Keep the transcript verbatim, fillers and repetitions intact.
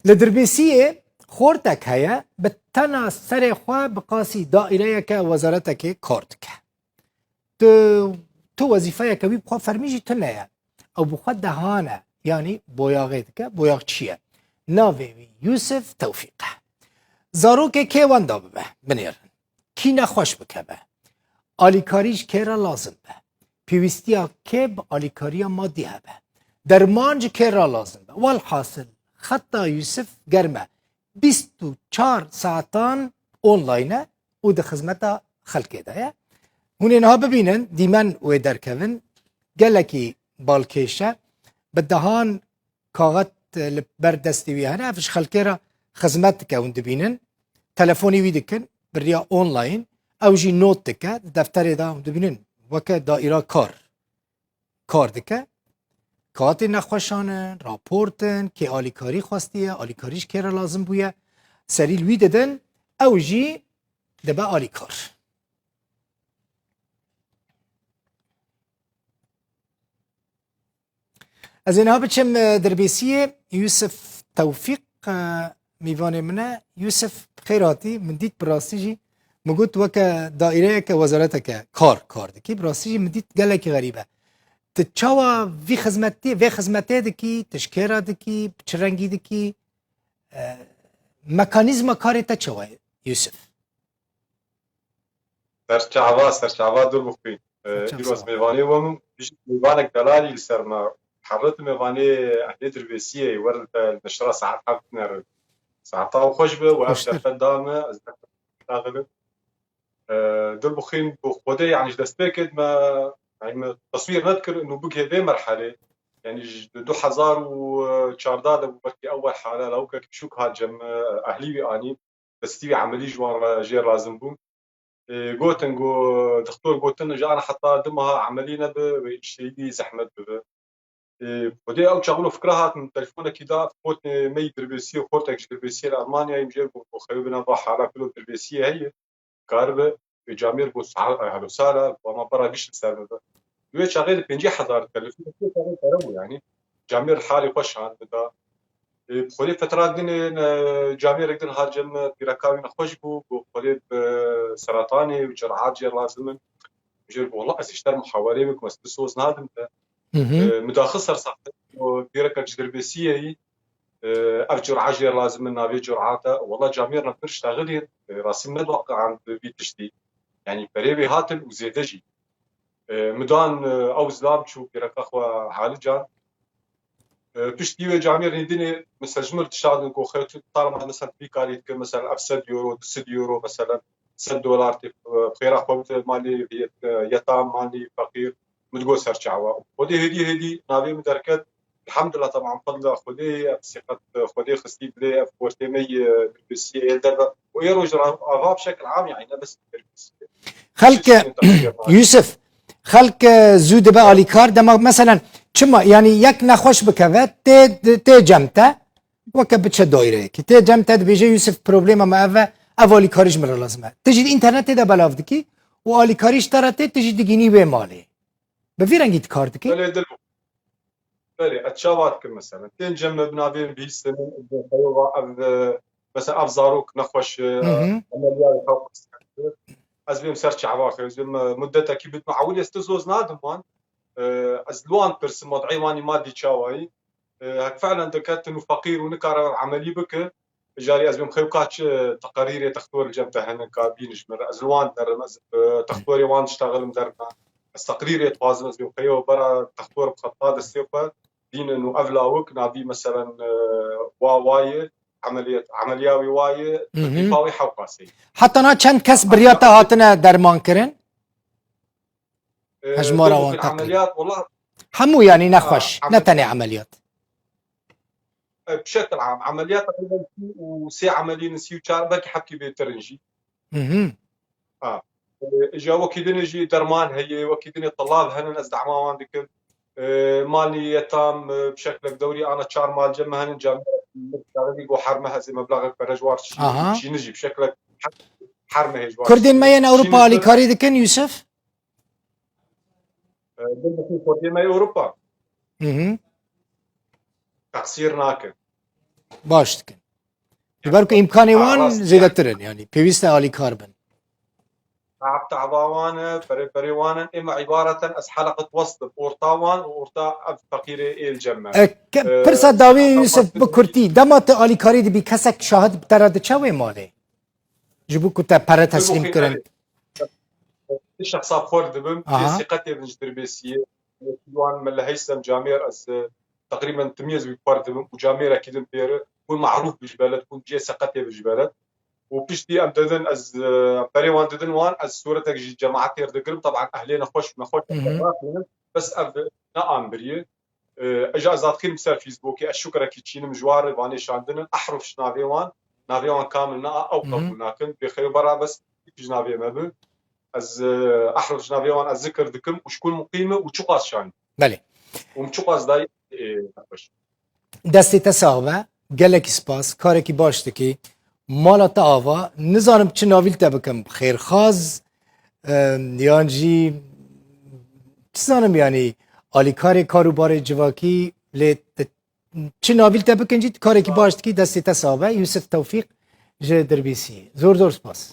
Li Dirbêsiyê xortek heye, bi tena serê xwe bi qasî daîreyeke wezaretekê kar dike. Tu, tu wezîfeyeke wî bi xwe fermî jî tune ye. Ew bi xwe dehan e, yanî boyaxê dike, boyaxçî ye. Navê wî Yûsif Tewfîq e. Zarokê kê wenda bibe, binêrin. Kî nexweş bikeve. Alîkarî ji kê re lazim be. Pêwîstiya kê bi alîkariya madî hebe. Derman ji kê re lazim be. Welhasil, xeta Yûsif germ e. Bîst û çar saetan online e û di xizmeta xelkê de ye. Hûn ê niha bibînin, dîmen wê derkevin. Gelekî balkêş e. Bi dehan kaxet li ber destê wî hene, ev ji xelkê re xizmet dike, hûn dibînin. Telefonî wî dikin, bi riya online, ew jî not dike, di defterê de hûn dibînin, weke daîra kar, kar dike. Kaxetê nexweşan in, raport in, kê alîkarî xwestiye, alîkarî ji kê re lazim bûye, serî li wî didin, ew jî dibe alîkar. Ez ê niha biçim, e, Dirbêsiyê. Yûsif Tewfîq, e, mîvanê min e. Yûsif, bi xêr hatî. Min dît bi rastî jî, min got weke daîreyeke wezareteke kar, kar dikî. Bi rastî jî min dît gelekî xerîb e. Tu çawa vî xizmetê, vê xizmetê dikî, tu ji kê re dikî, bi çi rengî dikî? E, mekanîzma karê te çawa ye, Yûsif? Serçava, serçava dûr bixwîn. Ee, Serçava îro ez sağ ol. Mêvanê we min, bijî mêvanek delalî li ser me. Hevret mêvanê ehlê Dirbêsiyê, wer li te li neşra saet heft nerin. Saeta xweş be, we ev Xweştir. Derfet da me, ez derfet daxilim. Ee, dûr bixwîn, bi Xwedê, yanî ji destpêkê de me, yanî me teswîr nedikir, û bigihê vê merhelê. Yanî ji du hezar û çardeh de bû, belkî ew merhele, lawikek biçûk hat cem me, ehlî wî anî. Destî wî emelî ji wan re jê lazim bû. Ê, gotin, got, doktor gotin, ji ana heta du meha emelî nebe, wê îşteyî zehmet bibe. Ê, Xwedê ew çaxin û fikra hat min, telefonekî da, gotin, me yî Dirbêsiyê, xortek ji Dirbêsiyê li Almanyayê, min jê got, xewe bina va hala pilo Dirbêsiyê heye, karibe, ê, camêr got, sa-, e, helo sara, ama para giş li ser min be. Wê çaxê de pêncî hezar telefon, wê çaxê pere bû, yanî. Camêr halê xwe şand bida. Ê, bi Xwedê fetra din, e, camêrek din hat cem me, pîreka wî nexweş bû, got, Xwedê bi seratanê û cerhat jê lazim in. Jê got, wela ez ji te re muhawerê bikim, ez tu soz nadim te. Hı hı. E, min daxist ser saxte, got, pîreka ji Dirbêsiyê yî, e, ev cerhat jê lazim in, navê cerhat e. Wela camêr ne pir ştaxilî, e, rastî me diwaqian bi vî tiştî. Yanî perê wê hatin û zêde jî. E, min dan, e, ew zilam çû pîreka xwe Halican. E, piştî wê camêrên dinê, mesela ji min re dişandin ku xew tu tarma, mesela vî karî dike, mesela ev sed euro, du sed euro, mesela sed dolar tê, e, xêra xwe bide malê yet-, e, yetam, malê feqîr, min digot ser çawa. Xwedê hêdî hêdî navê min derket, Elhamdulillah, teban fedla Xwedê, ev sîqet Xwedê xistî dilê, ev xortê me yê Dirbêsiyê yê derve. Û ê roj re ava bi şekil am, yanî ne bes Dirbêsiyê. Xelk, Yusuf, xelk, e, zû dibe alîkar, dema, meselen, çima, yanî yek nexweş bikeve, tê, tê cem te, weke biçe daîreyekê. Tê cem te dibêje, Yusuf, problema me ev e, ev alîkarî ji min re lazim e. Tu jî di înternetê de belav dikî û alîkarî ji te re tê, tu jî digînî wê malê. Bi vî rengî tu kar dikî? Belê, dil Belê, ez çawa dikim mesela? Tên cem me bi navê bihîstinin, bi xeyowa ev, e, mesela ev zarok nexweş, e, Hı hı. Emeliyayê xwe qirse. Ez bêm ser çava xwe, ez bêm, e, muddetekî bidim. Ewilê ez ti soz nadim wan. E, ez li wan pirsim, wad'ê wan î madî çawayî. E, hek felen diketin û feqîr û nikare emelî bike. Carî ez bêm xew ka çi teqerîrê textor li cem te hene ka bîn ji min re. Ez li wan derim, ez bi textorê wan diştexilim derna. Ez teqrîrê dixwazim, ez bêm xeyo bera textor bi xeta destê xwe bînin û ev lawik navî meselen, e, wa wayê, emeliyet, emeliya wî wayê, Hı hı. Teklîfa wî hewqasê. Heta na çend kes bi riya te hatine derman kirin? E, Hejmara wan teqrîb. Emeliyat, wela Hemû, yanî nexweş, Ha, ne tenê emeliyat. Emeliyat. E, bi şekil am, emeliyat teqrîben sî û sê emelî ne, sî û çar, belkî hebkî bêtir in jî. Hı hı. Ha. E, îja wekî dinê jî derman heye, wekî dinê telav henin, ez dema wan dikim. E, malî yetam, e, bi şeklek dewrî ana çar mal cem me henin, cem me, me go her meh ez ê meblaxek pere ji wan çî, Aha. Çîni jî bi şeklek her, her mehê ji wan Kurdên çî. Me yên Ewropa Çîni alîkarî dikin, Yusuf? E, bin bi xwe Kurdê me Ewropa. Hı hı. Teqsîr nakin. baş dikin. Ji ber ku îmkanê wan Rast, zêdetir in, yanî pêwîst e alîkar bin. Tab dava wan e, berê berê wan in. Ême îbareten ez heleqet wesl im orta wan û orta ev feqîrê ê li cem me. E, ke- Ee, pirsa dawî hatta Yusuf, baktım- bi kurtî, dema tu alîkarî dibî, kesek şahid bi te re diçe wê malê? Ji bo ku te pere teslîm Mimkun kirin. Şexsa xwe dibim, Aha. cihê siqetê din ji Dirbêsiyê. Wan Mele Heysem Camêr ez, e, teqrîben timiyê ez wî xwe dibim û camêrekî din pêre, hûn marûf bi ji beled, hûn cihê siqetê bi ji beled. Û piştî em didin, ez, e, perê wan didin wan, ez sûretek ji cemaetê re digirim, taban ehlê nexweş, nexweş Hı hı. beraxînim, bes ev ne an birî. E, eja ez dadixînim ser Facebookê, ez şukrekî çînim ji wan re, vanê şandinin, Ehruf ji navê wan, navê wan kamil ne, ew Hı hı. qebûl nakin, bêxeyo bera bes ji navê me bi. Ez, e, Ehruf ji navê wan ez zikir dikim û ji ku muqîm e û çiqas şand. Belê. Û min çiqas dayî, e, nexweş. Destê te sax be. Gelekî spas. Karekî baş dikî. Mala te ava. Nizanim çi navî li te bikim. Xêrxaz, e, yan jî çi zanim, yanî alîkarê kar û barê civakî, lê te, çi navî li te bikin jî, karekî baş dikî. Destê te sax be. Yusuf Tewfîq ji Dirbîsî. Zor zor spas.